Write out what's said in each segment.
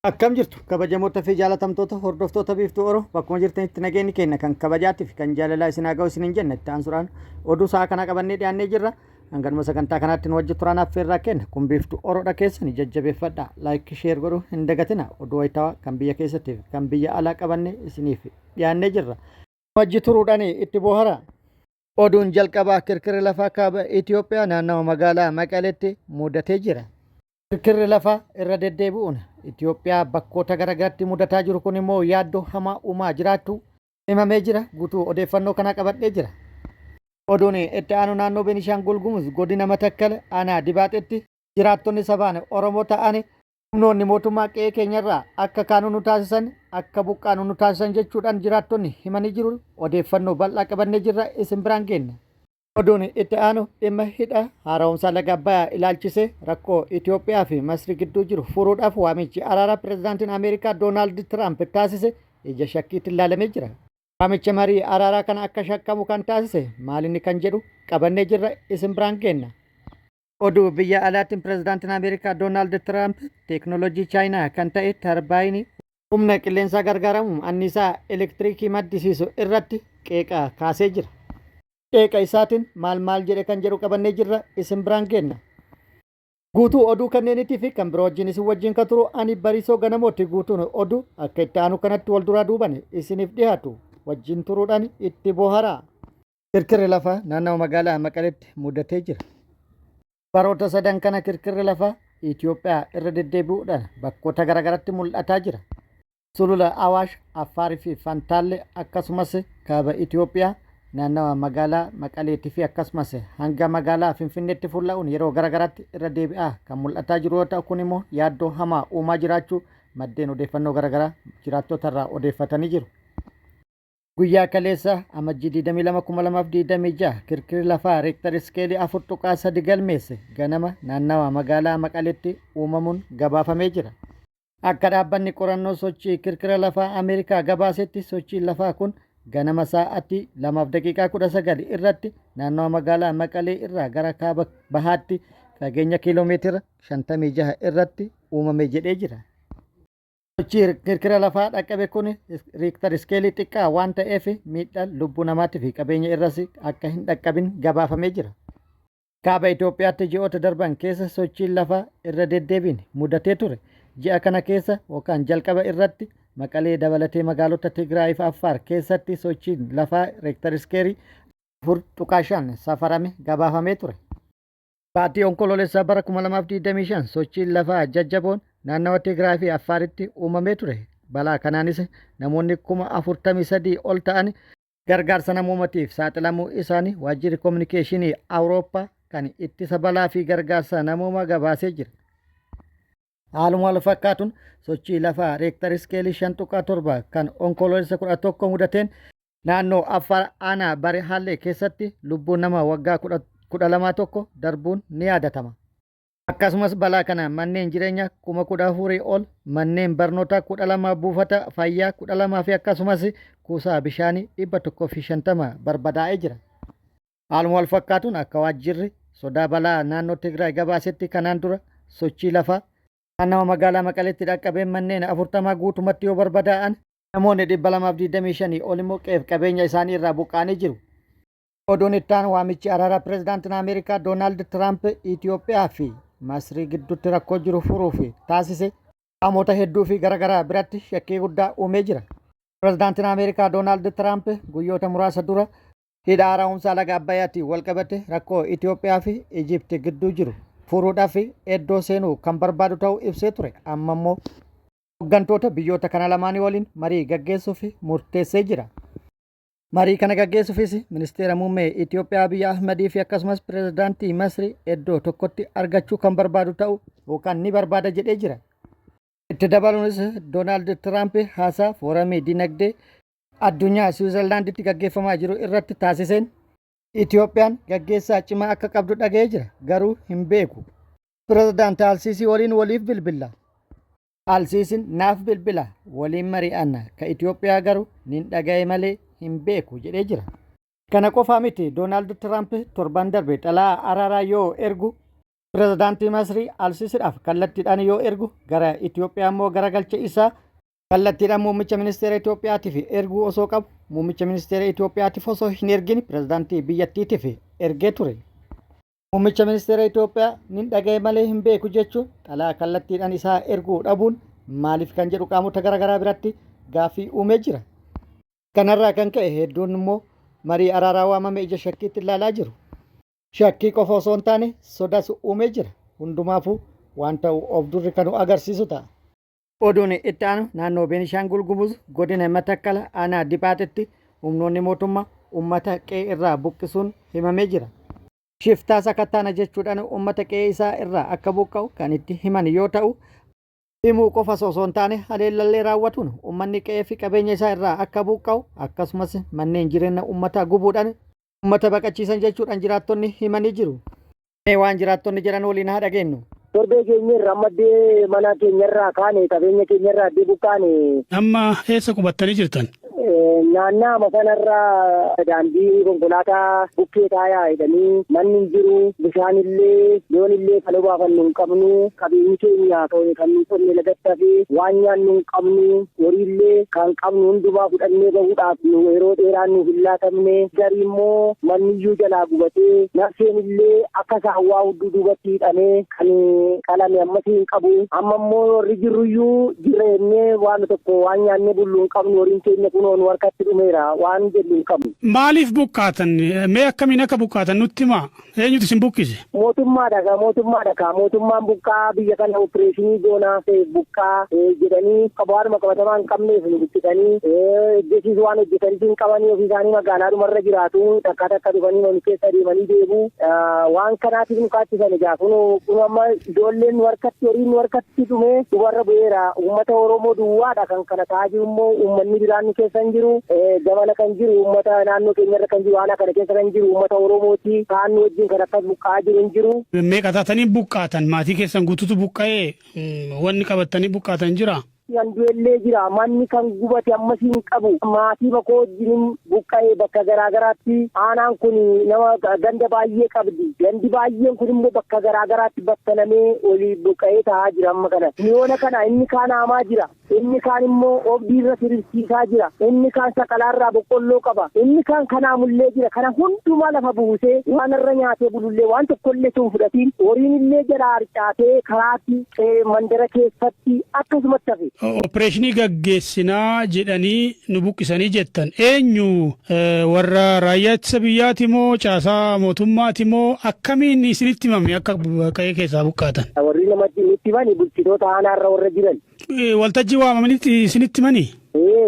Akkam jirtu kabajamoota fi jaalatamtoota hordoftoota Biiftuu Oro, bakkuma jirtanitti nageenyi keenya kan kabajaatii fi kan jaalalaa isin haa ga'u isiniin jenna. Itti aansuudhaan oduu sa'a kanaa qabannee dhiyaannee jirra. Hanganuma sagantaa kanaatti nu wajji turaan affeerraa kenna. Kun Biiftuu Oroodha, keessan jajjabeeffadha. Like, share godhuu hin dagatina. Oduu wayitaawaa kan biyya keessattii fi kan biyya alaa qabannee isiniif dhiyaannee jirra. Wajji turuudhaan itti bohara. Oduun jalqabaa, kirkirri lafaa kaaba Itoophiyaa naannawa magaalaa Maqaleetti mudatee jira. Kirkirri lafaa irra deddeebi'uun Itoophiyaa bakkoota garaagaraatti mudataa jiru kun immoo yaaddoo hamaa uumaa jiraachuu himamee jira. Guutuu odeeffannoo kanaa qabadhee jira. Oduun itti aanu, naannoo Beenishaangul Gumuz godina Matakkal aanaa Dibaaxetti jiraattonni sabaan Oromoo ta'an humnoonni mootummaa qe'ee keenyarraa akka kaanu nu taasisan, akka buqqaanu nu taasisan jechuudhaan jiraattonni himanii jiru. Odeeffannoo bal'aa qabannee jirra, isin biraan geenna. Oduun itti aanu, dhimma hidha haara'umsaa laga Abbayaa ilaalchisee rakkoo Itoophiyaa fi Masri gidduu jiru furuudhaaf waamichi araaraa pirezidaantiin Ameerikaa Doonaald Tiraamp taasise ija shakkiitti ilaalamee jira. Waamicha marii araaraa kana akka shakkamu kan taasise maalinni kan jedhu qabannee jirra, isin biraan geenna. Oduu biyya alaatiin, pirezidaantiin Ameerikaa Doonaald Tiraamp teeknooloojii Chaayinaa kan ta'e tarbaayinii humna qilleensaa gargaaramuun anniisaa elektiriikii maddisiisu irratti qeeqa kaasee jira. Qeeqa isaatiin maal maal jedhe kan jedhu qabannee jirra, isin biraan geenna. Guutuu oduu kanneeniitii fi kan biroo wajjin isin wajjin kan turu ani Bariisoo Ganamooti. Guutuun oduu akka itti aanu kanatti wal duraa duuban isiniif dhiyaatu, wajjin turuudhaan itti boharaa. Kirkirri lafaa naannawa magaalaa Maqaleetti mudatee jira. Baroota sadan kana kirkirri lafaa Itoophiyaa irra deddeebi'uudhaan bakkoota garaagaraatti mul'ataa jira. Sulula Awaash, Affaarii fi Fantaalle, akkasumas kaaba Itoophiyaa naannawa magaalaa Maqaleetii fi akkasumas hanga magaalaa Finfinneetti fulla'uun yeroo garaagaraatti irra deebi'aa kan mul'ataa jiru yoo ta'u, kun immoo yaaddoo hamaa uumaa jiraachuu maddeen odeeffannoo garaagaraa jiraattota irraa odeeffatanii jiru. Guyyaa kaleessa Amajjii 22, 2026 kirkirri lafaa reektar iskeelii 4.3 galmeesse ganama naannawa magaalaa Maqaleetti uumamuun gabaafamee jira. Akka dhaabbanni qorannoo sochii kirkira lafaa Ameerikaa gabaasetti, sochiin lafaa kun ganama sa'aatii 2:19 irratti naannawa magaalaa Maqalee irraa gara kaaba bahaatti fageenya kiiloomeetira 56 irratti uumame jedhee jira. Sochii kirkira lafaa dhaqqabe kun riiktar iskeelii xiqqaa waan ta'eef miidhaa lubbuu namaatii fi qabeenya irras akka hin dhaqqabin gabaafamee jira. Kaaba Itoophiyaatti ji'oota darban keessa sochiin lafaa irra deddeebiin mudatee ture. Ji'a kana keessa yookaan jalqaba irratti Maqalee dabalatee magaalota Tigraay fi Affaar keessatti sochiin lafaa reektar iskeerii 4.5 safarame gabaafamee ture. Baatii Onkoloolessaa bara 2025 sochiin lafaa jajjaboon naannawa Tigraay fi Affaaritti uumamee ture. Balaa kanaanis namoonni 43,000 ol ta'an gargaarsa namoomatiif saaxilamuu isaanii waajjirri koominikeeshinii Awurooppaa kan ittisa balaa fi gargaarsa namoomaa gabaasee jira. Haaluma wal fakkaatuun sochii lafaa reektar iskeelii 5.7 kan Onkoloolessa 11 mudateen naannoo Affaar aanaa Barihaallee keessatti lubbuun nama waggaa 12 tokko darbuun ni yaadatama. Akkasumas balaa kana manneen jireenyaa 14,000 ol, manneen barnootaa 12, buufata fayyaa 12 fi akkasumas kuusaa bishaanii 150 barbadaa'ee jira. Haaluma wal fakkaatuun akka waajjirri sodaa balaa naannoo Tigraay gabaasetti, kanaan dura sochii lafaa naannawa magaalaa Maqaleetti dhaqqabeen manneen 40 guutumatti yoo barbadaa'an, namoonni 225 ol immoo qe'eef qabeenya isaanii irraa buqqa'anii jiru. Oduun ittaan, waamichi araaraa pirezidaantiin Ameerikaa Doonaald Tiraamp Itoophiyaa fi Masrii gidduutti rakkoo jiru furuuf taasise qaamota hedduu fi garaagaraa biratti shakkii guddaa uumee jira. Pirezidaantiin Ameerikaa Doonaald Tiraamp guyyoota muraasa dura hidha haara'umsaa laga Abbayyaatiin walqabate rakkoo Itoophiyaa fi Ijipti gidduu jiru furuudhaaf iddoo seenuu kan barbaadu ta'uu ibsee ture. Amma immoo hooggantoota biyyoota kana lamaanii waliin marii gaggeessuuf murteessee jira. Marii kana gaggeessuufis ministeera muummee Itoophiyaa Abiy Ahmedii fi akkasumas pirezidaantii Masri iddoo tokkotti argachuu kan barbaadu ta'u yookaan ni barbaada jedhee jira. Itti dabaluunis Doonaald Tiraamp haasaa fooramii dinagdee addunyaa Siwiizerlaanditti gaggeeffamaa jiru irratti taasiseen, Itoophiyaan gaggeessaa cimaa akka qabdu dhaga'ee jira, garuu hin beeku. Pirezidaant Alsiisii waliin waliif bilbilla. Alsiisin naaf bilbila, waliin mari'anna, ka Itoophiyaa garuu nin dhaga'e malee hin beeku jedhee jira. Kana qofaa miti, Doonaald Tiraamp torban darbe xalayaa araaraa yoo ergu, Pirezidaantii Masrii Alsiisidhaaf kallattiidhaan yoo ergu gara Itoophiyaa immoo garagalcha isaa kallattiidhaan muummicha ministeera Itoophiyaatiif erguu osoo qabu muummicha ministeera Itoophiyaatiif osoo hin ergin pirezidaantii biyyattiitiif ergee ture. Muummicha ministeera Itoophiyaa nin dhaga'e malee hin beeku jechuun xalayaa kallattiidhaan isaa erguu dhabuun maaliif kan jedhu qaamota garaagaraa biratti gaaffii uumee jira. Kanarraa kan ka'e hedduun immoo marii araaraa waamame ija shakkiitti ilaalaa jiru. Shakkii qofa osoo hin taane sodas uumee jira. Hundumaafuu waan ta'u of durri kanu agarsiisu ta'a. Oduun itti aanu naannoo Beenishaangul Gumuz godina Matakkala aanaa Dibaaxitti humnoonni mootummaa uummata qe'ee irraa buqqisuun himamee jira. Shiftaa sakattaana jechuudhaan uummata qe'ee isaa irraa akka buqqa'u kan itti himan yoo ta'u, himuu qofas osoo hin taane haleellallee raawwatuun uummanni qe'ee fi qabeenya isaa irraa akka buqqa'u akkasumas manneen jireenya uummataa gubuudhaan uummata baqachiisan jechuudhaan jiraattonni himanii jiru. Mee waan jiraattonni jedhan waliin haa dhageenyu. Torbee keenyarra amma addee mana keenyarraa kaane, qabeenya keenyarraa addee buqqaane. Amma eessa qubattanii jirtan? Naannaa kanarraa daandii konkolaataa bukkee taayaa jedhanii, manni hin jiru, bishaan illee, loon illee kan obaafannu hin qabnu, qabeenyi keenya kan nu qonne lagatti hafee, waan nyaannu hin qabnu, horii illee kan qabnu hundumaa fudhannee bahuudhaaf nu yeroo dheeraan nuuf hin laatamne, garii immoo manni iyyuu jalaa gubatee, nafseen illee akka saawwaa hudduu duubatti hidhamee kan qalame ammas hin qabu. Amma immoo warri jirru iyyuu jirra jennee waan tokko waan nyaannee bullu hin qabnu, horiin keenya kunoo nu harkatti dhumeera, waan jennu hin qabnu. Maaliif buqqaatan? Mee akkamiin akka buqqaatan nutti himaa? Eenyutu isin buqqise? Mootummaadha ka, mootummaadha ka, mootummaan buqqaa biyya kana opereeshinii goonaa buqqaa jedhanii waanuma qabatamaa hin qabneef nu buqqisanii, hojjechiisu waan hojjetanis hin qabanii, ofii isaanii magaalaadhumarra jiraatu, takka takka dhufanii nu keessa deemanii deebu, waan kanaatiif nu kaachisan. Egaa kun amma ijoolleen nu harkatti, horiin nu harkatti dhumee dubarra bu'eera. Uummata Oromoo duwwaadha kan kana ta'aa jiru, immoo uummanni biraan nu keessa hin jiru. Gamana kan jiru uummata naannoo keenyarra kan jiru, aanaa kana keessa kan jiru uummata Oromooti. Kaan nu wajjin kan akkas buqqa'aa jiru hin jiru. Meeqa taatanii buqqaatan? Maatii keessan guututu buqqa'ee, wanni qabattanii buqqaatan jira? Kan du'ellee jira. Manni kan gubate ammas hin qabu. Maatii makoo wajjin buqqa'ee bakka garaagaraatti. Aanaan kun nama ganda baay'ee qabdi. Gandi baay'een kun immoo bakka garaagaraatti battanamee olii buqqa'ee taa'aa jira amma kana. Mi'oona kana inni kaan haamaa jira. Inni kaan immoo oobdii irra sirriisaa jira. Inni kaan saqalaarraa boqqolloo qaba. Inni kaan kanaamullee jira. Kana hundumaa lafa buusee waan irra nyaatee bulullee waan tokkollee sun fudhatiin, horiin illee jala harcaatee karaatti mandara keessatti akkasumatti hafe. Opereeshinii gaggeessinaa jedhanii nu buqqisanii jettan. Eenyu, warra raayyaa ittisa biyyaati moo caasaa mootummaati moo akkamiin isinitti himame akka qe'ee keessaa buqqaatan? Warri namatti nutti himani bulchitoota aanaarra warra jiran. Waltajjii waamamanitti isinitti himanii?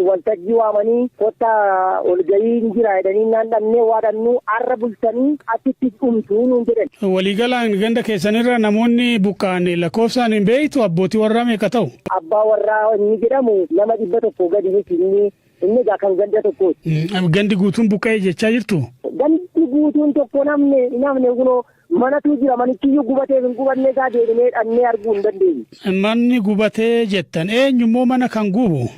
Waltajjii waamanii kottaa olga'iin jira jedhanii, naan dhannee waa dhannu arra bultanii achitti dhumtuu nuun jedhan. Waliigalaan ganda keessanirra namoonni buqqa'an lakkoofsaan hin beektu, abbootii warraa meeqa ta'u? Abbaa warraa inni jedhamu nama 100 gadi miti, inni egaa kan ganda tokkooti. Gandi guutuun buqqa'e jechaa jirtu? Gandi guutuun tokko namni kunoo manatu jira, manichiyyuu gubateef hin gubanne isaa deebinee dhannee arguu hin dandeenye. Manni gubatee jettan, eenyu immoo mana kan gubu?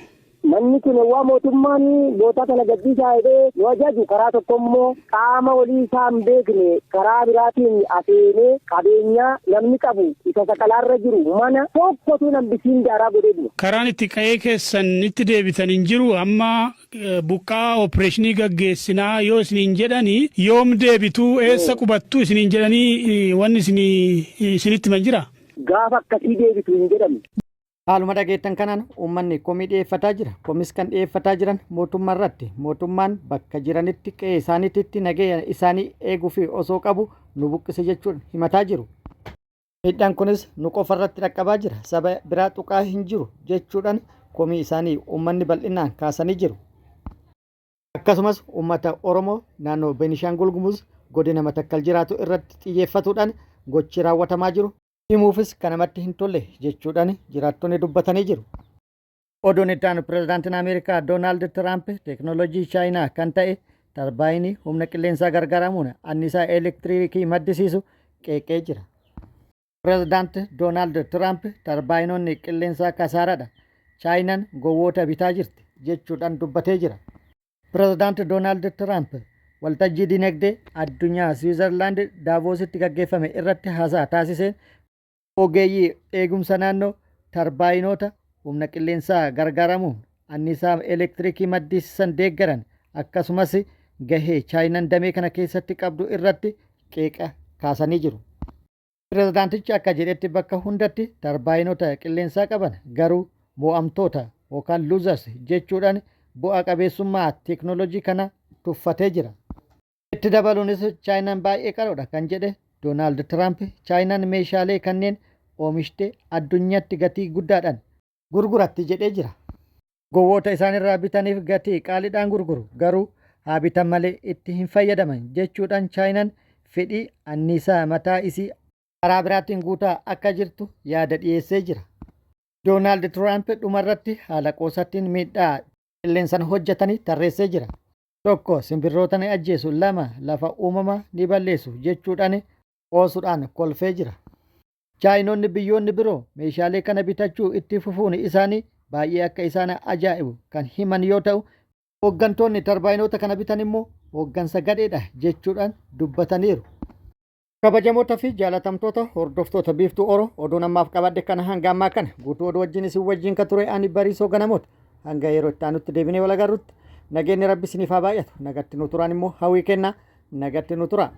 Manni kun waa mootummaan boota kana gadhiisaa jedhee nu ajaju, karaa tokko immoo qaama olii isaa hin beekne karaa biraatiin afeenee qabeenyaa namni qabu isa saqalaarra jiru mana tokkotu nambisiin daaraa godhee jira. Karaan itti qe'ee keessan itti deebitan hin jiru. Amma buqqaa opereeshinii gaggeessinaa yoo isiniin jedhanii yoom deebituu, eessa qubattuu isiniin jedhanii wanni isinitti himan jira? Gaafa akkasii deebitu hin jedhamne. Haaluma dhageettan kanaan uummanni komii dhiyeeffataa jira. Komis kan dhiyeeffataa jiran mootummaa irratti. Mootummaan bakka jiranitti qe'ee isaaniitti nageenya isaanii eeguu fi osoo qabu nu buqqise jechuun himataa jiru. Miidhaan kunis nu qofa irratti dhaqqabaa jira. Saba biraa tuqaa hin jiru jechuudhaan komii isaanii uummanni bal'inaan kaasanii jiru. Akkasumas uummata Oromoo naannoo Beenishaangul Gumuz godina Matakkal jiraatu irratti xiyyeeffatuudhaan gochi raawwatamaa jiru himuufis kan namatti hin tolle jechuudhaan jiraattonni dubbatanii jiru. Oduun itti aanu pirezidaantiin Ameerikaa Doonaald Tiraamp teeknooloojii Chaayinaa kan ta'e tarbaayinii humna qilleensaa gargaaramuun anniisaa elektiriikii maddisiisu qeeqee jira. Pirezidaant Doonaald Tiraamp tarbaayinoonni qilleensaa kasaaradha, Chaayinaan gowwoota bitaa jirti jechuudhaan dubbatee jira. Pirezidaant Doonaald Tiraamp waltajjii dinagdee addunyaa Siwiizerlaand Daavoositti gaggeeffame irratti haasaa taasiseen ogeeyyii eegumsa naannoo tarbaayinoota humna qilleensaa gargaaramuun anniisaa elektirikii maddisiisan deeggaran akkasumas gahee Chaayinaan damee kana keessatti qabdu irratti qeeqa kaasanii jiru. Pirezidaantichi akka jedhetti bakka hundatti tarbaayinoota qilleensaa qaban garuu mo'amtoota yookaan losers jechuudhaan bu'a qabeessummaa teeknooloojii kana tuffatee jira. Itti dabaluunis Chaayinaan baay'ee qaroodha kan jedhe Doonaald Tiraamp, Chaayinaan meeshaalee kanneen oomishtee addunyaatti gatii guddaadhaan gurguratti jedhee jira. Gowwoota isaanirraa bitaniif gatii qaaliidhaan gurguru, garuu haa bitan malee itti hin fayyadaman jechuudhaan Chaayinaan fedhii anniisaa mataa isii karaa biraatiin guutaa akka jirtu yaada dhiyeessee jira. Doonaald Tiraamp dhumarratti haala qoosattiin miidhaa qilleensaan hojjetanii tarreessee jira. 1, simbirroota ni ajjeesu, 2, lafa uumamaa ni balleessu jechuudhaan qoosuudhaan kolfee jira. Chaayinoonni biyyoonni biroo meeshaalee kana bitachuu itti fufuun isaanii baay'ee akka isaan ajaa'ibu kan himan yoo ta'u, hooggantoonni tarbaayinoota kana bitan immoo hooggansa gadheedha jechuudhaan dubbataniiru. Kabajamoota fi jaalatamtoota hordoftoota Biiftuu Oro, oduun ammaaf qabadhe kana hanga ammaa kana guutuu oduu wajjin isin wajjin ka ture ani Bariisoo Ganamoota. Hanga yeroo itti aanutti deebinee wal agarrutti nageenyi Rabbi isiniif haa baay'atu. Nagatti nu turaan immoo hawwii kennaa, nagatti nu tura.